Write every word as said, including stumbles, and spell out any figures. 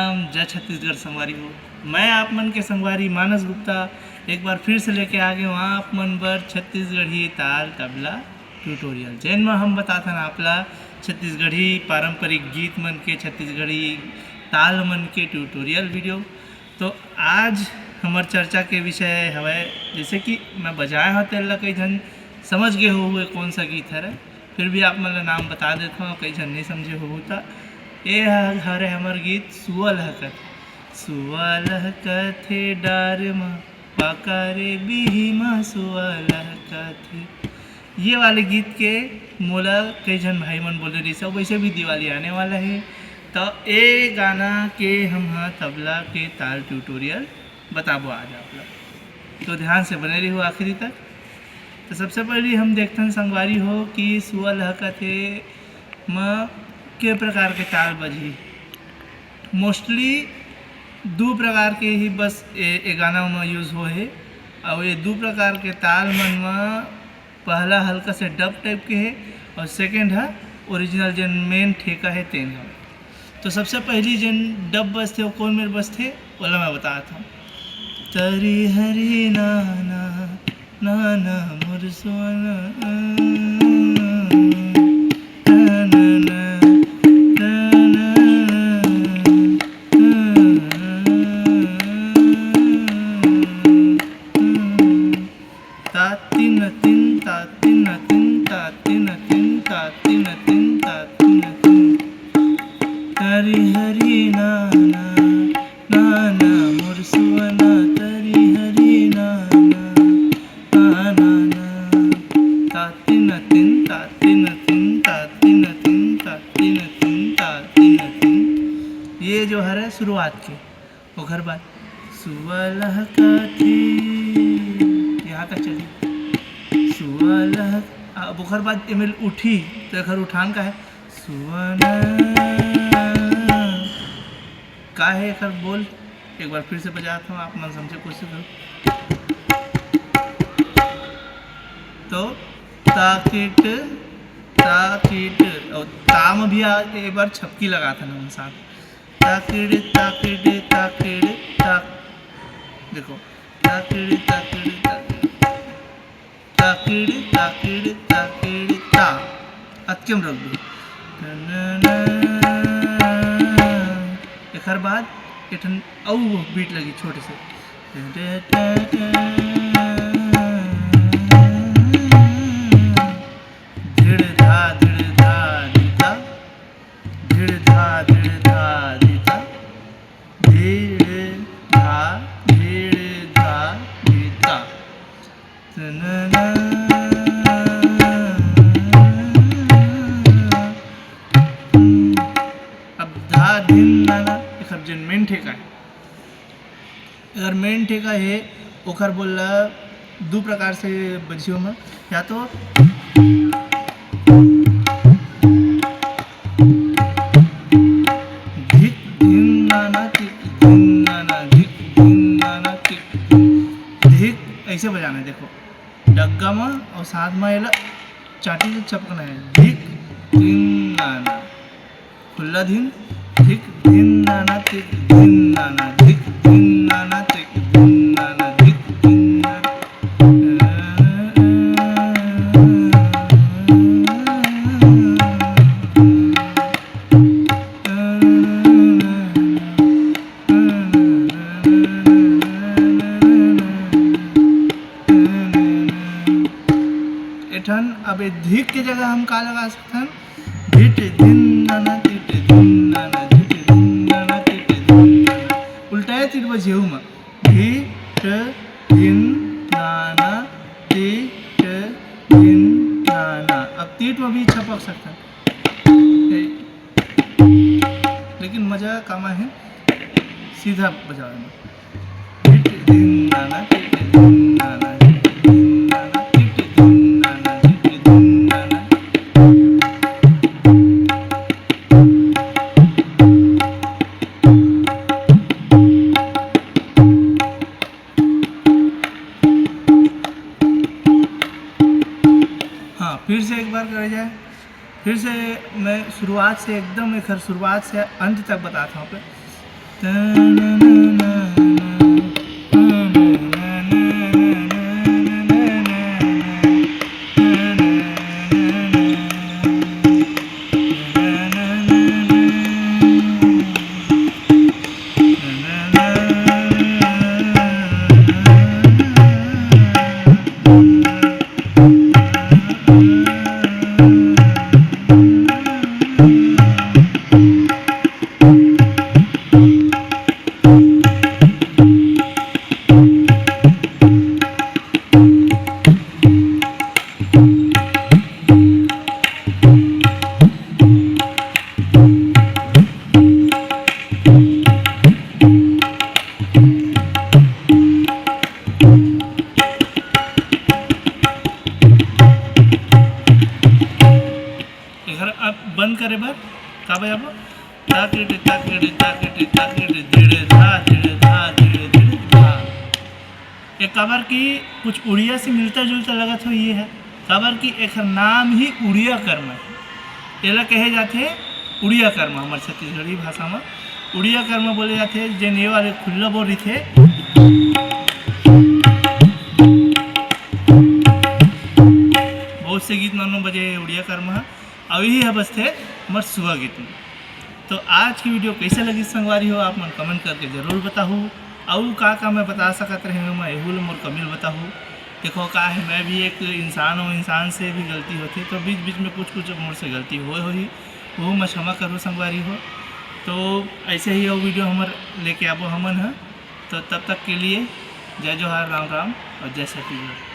राम, जय छत्तीसगढ़ संगवारी हो। मैं आप मन के संगवारी मानस गुप्ता एक बार फिर से लेके आ गए हूँ आप मन बर छत्तीसगढ़ी ताल तबला ट्यूटोरियल, जेन म हम बताथन आपला छत्तीसगढ़ी पारंपरिक गीत मन के, छत्तीसगढ़ी ताल मन के ट्यूटोरियल वीडियो। तो आज हमर चर्चा के विषय हवय, जैसे कि मैं बजाए हव तेल ला कई झन समझ गए हो हुए कौन सा गीत हरे, फिर भी आप मन ला नाम बता देत हव, कई झन नहीं समझे हो त। ए ह-, हरे हमर गीत सुआ लहकत, सुआ लहकत हे डार म, पाका रे बिही म सुआ लहकत हे। ये वाले गीत के मोला कई झन भाई मन बोले रहिस, अब वैसे भी दिवाली आने वाला है, तो ए गाना के हम ह तबला के ताल ट्यूटोरियल बताबो आज आप लोग, तो ध्यान से बने रहो आखिरी तक। तो सबसे पहले हम देखथन संगवारी हो कि सुआ लहकत हे म के प्रकार के ताल बजही। मोस्टली दू प्रकार के ही बस ए, ए गाना म यूज़ हो हे, और ये दू प्रकार के ताल मन म पहला हल्का से डब टाइप के हे और सेकंड ह ओरिजिनल जेन मेन ठेका हे तेन ह। तो सबसे पहली जेन डब बजथे वो कौन मेर बजथे, ओला मैं बतात हूँ। तरी हरी नाना, नाना मोर सुअना, नाना, नाना, नाना, नाना। ता तिन तिन, ता तिन तिन, ता तिन तिन, ता तिन तिन, ता तिन तिन। तरी हरी नाना, नाना मोर सुअना, तरी हरी नाना, नाना ना। ता तिन तिन, ता तिन तिन, ता तिन तिन, ता तिन तिन, ता तिन तिन। ये जो हरे शुरुआत के, ओखर बाद सुआ लहकाथे, यहाँ तक चली। सुआ लहक, अब ओखर बाद एमे उठी, तो एखर उठान का है? सुआ ना। का है एखर बोल? एक बार फिर से बजात हूँ, आप मन समझे कोशिश करो। तो ताकिट, ताकिट, और ता में भी आ, एक बार छपकी लगाथन हम साथ। ताकिड़, ताकिड़, ताकिड़, ताक। देखो, ताकिड़, ताकिड़, ताकिड़, ताकिड़, ताकिड़, ताकिड़, ता। अतके में रख दो। एखर बाद एक ठन अउ बीट लगी छोटे से। धिड़ धा, धिड़ धा, धिता। धिड़ धा, धिड़ धा, धिता। धिड़ धा, धिड़ धा, धिता। अब धा धिन ना ना, एखर जेन मेन ठेका है। अगर मेन ठेका है, ओखर बोल ला दू प्रकार से बजियो में, या तो धिक धिन ना ना, तिक धिन ना ना, धिक धिन ना ना, तिक धिन। धिक ऐसे बजाना है, देखो, डग्गा में और साथ में एला चाटी से चपकना है। धिक धिन ना ना, खुल्ला धिन, धिक धिन ना ना, तिक धिन ना ना, धिक धिन ना ना, तिक धिन ना ना, धिक धिन ना। एठन अब ए धिक के जगह हम का लगा सकथन? धिट धिन ना ना, तिट धिन ना ना, धिट धिन ना ना, तिट धिन ना ना। उल्टा है तिट बजेहू म। धिट धिन ना ना, तिट धिन ना ना। अब तिट में भी छपक सकथन। ए, लेकिन मजा कामा है, सीधा बजावे में। धिट धिन ना ना, तिट धिन ना ना, धिट धिन ना ना, तिट धिन ना ना, धिट धिन ना ना। हाँ, फिर से एक बार करे जाए। फिर से मैं शुरुआत से, एकदम एकर शुरुआत से अंत तक बताता हूँ। पे एकर अब बंद करे बर का बजाबो? ताकिट, ताकिट, ताकिट, ताकिट, दिड़े धा, दिड़े धा, दिड़े, दिड़े धा। ये काबर कि कुछ उड़िया से मिलता जुलता लगत हो ये है, काबर कि एकर नाम ही उड़िया कर्म है। एला कहे जाथे उड़िया कर्म, हमर छत्तीसगढ़ी भाषा में उड़िया कर्म बोले जाथे। जेन ये वाले खुल्ला बोल रहिथे, बहुत से गीत मन में बजे उड़िया कर्म है। अउ यही ह बजथे हमर सुआ गीत में। तो आज की वीडियो कैसे लगी संगवारी हो, आप मन कमेंट करके जरूर बताहू। अउ का का मैं बता सकत रहे हूँ, मैं एहू ल मोर कमेंट बताहू। देखो का है, मैं भी एक इंसान हूँ, इंसान से भी गलती होती है, तो बीच बीच में कुछ कुछ मोर से गलती होए होही, वो मैं क्षमा करूँ संगवारी हो। तो ऐसे ही वो वीडियो हमर लेके आबो हमन ह। तो तब तक के लिए जय जोहार, राम राम और जय छत्तीसगढ़।